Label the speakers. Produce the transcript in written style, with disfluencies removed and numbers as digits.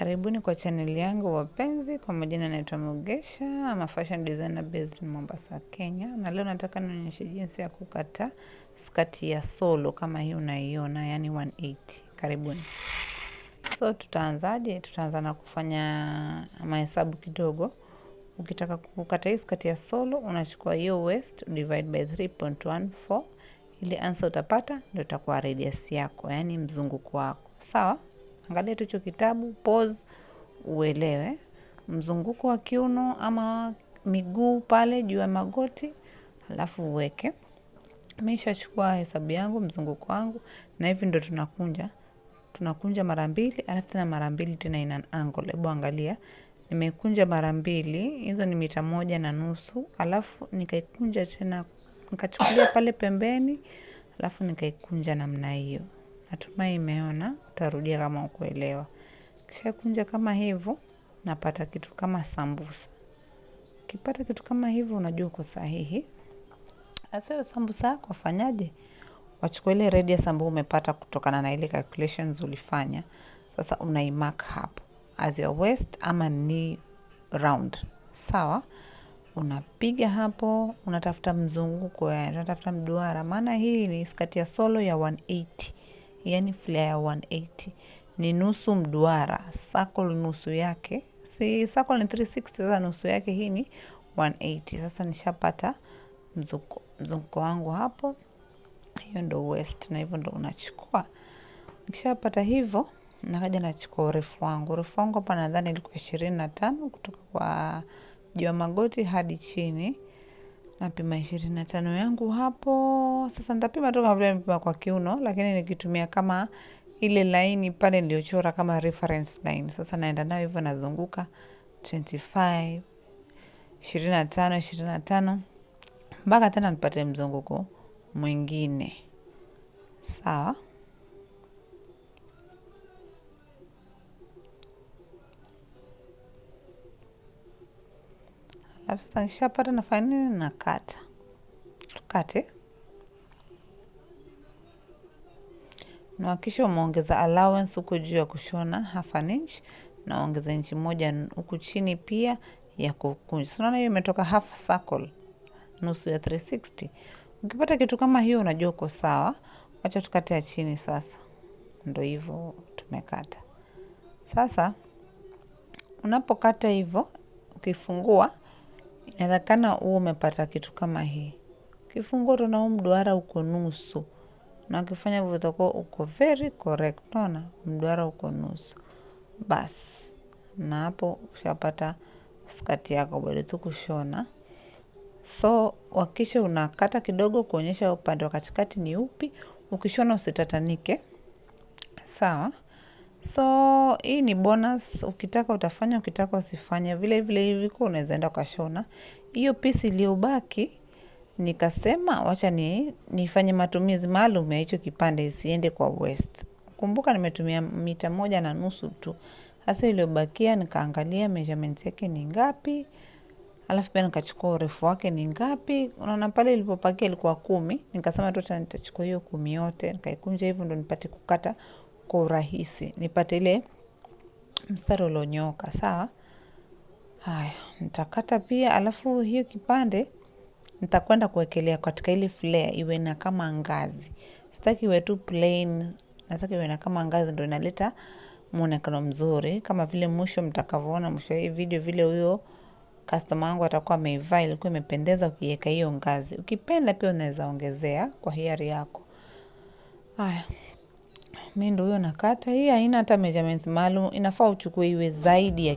Speaker 1: Karibuni kwa channel yangu wapenzi, kwa majina naitwa Mugesha, I'm a fashion designer based in Mombasa, Kenya. Na leo nataka nionyeshe jinsi ya kukata skati ya solo kama hii unaiona, yani 180. Karibuni. So tutaanzaje? Tutaanza na kufanya mahesabu kidogo. Ukitaka kukata hii skati ya solo, unachukua hiyo waist divide by 3.14, ile answer utapata ndio itakuwa radius yako, yani mzunguko wako. Sawa? Angalia tu hicho kitabu, pause uelewe mzunguko wa kiuno ama miguu pale juu ya magoti, alafu uweke. Mimi nishachukua hesabu yangu, mzunguko wangu, na hivi ndo tunakunja. Tunakunja mara mbili, alafu tena mara mbili tena in an angle. Hebu angalia, nimekunja mara mbili, hizo ni mita 1.5, alafu nikaikunja tena, nikachukulia pale pembeni, alafu nikaikunja namna hiyo. Natumai imeona, utarudia kama ukuelewa. Kisha kunja kama hivyo, napata kitu kama sambusa. Ukipata kitu kama hivyo, unajua uko sahihi. Sasa hiyo sambusa yako fanyaje? Wachukua ile radius ambayo umepata kutokana na ile calculations ulifanya. Sasa unaimark hapo as your waist ama ni round. Sawa? Unapiga hapo, unatafuta mzunguko, unatafuta mduara, maana hii ni skati ya solo ya 180. Yani flare ya 180 ni nusu mduara, circle nusu yake. Si circle ni 360, sasa nusu yake hii ni 180. Sasa nishapata mzunguko wangu hapo. Hiyo ndo waist, na hivyo ndo unachukua. Nikishapata hivyo, nakaja nachukua urefu wangu. Urefu wangu hapa nadhani ilikuwa 25 kutoka kwa juu ya magoti hadi chini. Napima 25 yangu hapo. Sasa nitapima tu kama vile nimepima kwa kiuno, lakini nikitumia kama ile line pale niliyochora kama reference line. Sasa naenda nayo hivyo, nazunguka 25, 25, 25 mpaka tena nipate mzunguko mwingine. Sawa? Alafu sasa nikishapata nafanya nini? Nakata. Tukate. Na hakikisha umeongeza allowance huku juu ya kushona half an inch, na ongeza inchi moja huku chini pia ya kukunja. So unaona hiyo imetoka half circle, nusu ya 360. Ukipata kitu kama hiyo unajua uko sawa. Wacha tukate ya chini sasa. Ndio hivyo tumekata. Sasa unapokata hivyo, ukifungua inawezekana uwe umepata kitu kama hii. Ukifungua utaona huu mduara uko nusu. Na ukifanya hivyo utakuwa uko very correct. Unaona mduara uko nusu. Bas. Na hapo ushapata skati yako, bado tu kushona. So hakikisha unakata kidogo kuonyesha upande wa katikati ni upi. Ukishona usitatanike. Sawa? So hii ni bonus, ukitaka utafanya, ukitaka usifanye. Vile vile hivi kwa unaweza enda ukashona. Hiyo piece iliyobaki nikasema wacha nifanye matumizi maalum ya hicho kipande isiende kwa waste. Kumbuka nimetumia mita 1.5 tu. Sasa iliyobakia nikaangalia measurements yake ni ngapi. Alafu pia nikachukua urefu wake ni ngapi. Unaona pale ilipopakia ilikuwa 10. Nikasema tu nitachukua hiyo 10 yote, nikaikunja hivyo ndo nipate kukata kwa urahisi, nipate ile mstari ulionyooka. Sawa? Haya, nitakata pia, alafu hiyo kipande nitakwenda kuwekelea katika ile flare iwe na kama ngazi. Sitaki iwe tu plain, nataka iwe na kama ngazi ndo inaleta muonekano mzuri, kama vile mwisho mtakavyoona mwisho hii video vile huyo customer wangu atakuwa ameivaa, ilikuwa imependeza ukiweka hiyo ngazi. Ukipenda pia unaweza ongezea kwa hiari yako. Haya, mimi ndo huyo nakata. Hii haina hata measurements maalum, inafaa uchukue iwe zaidi ya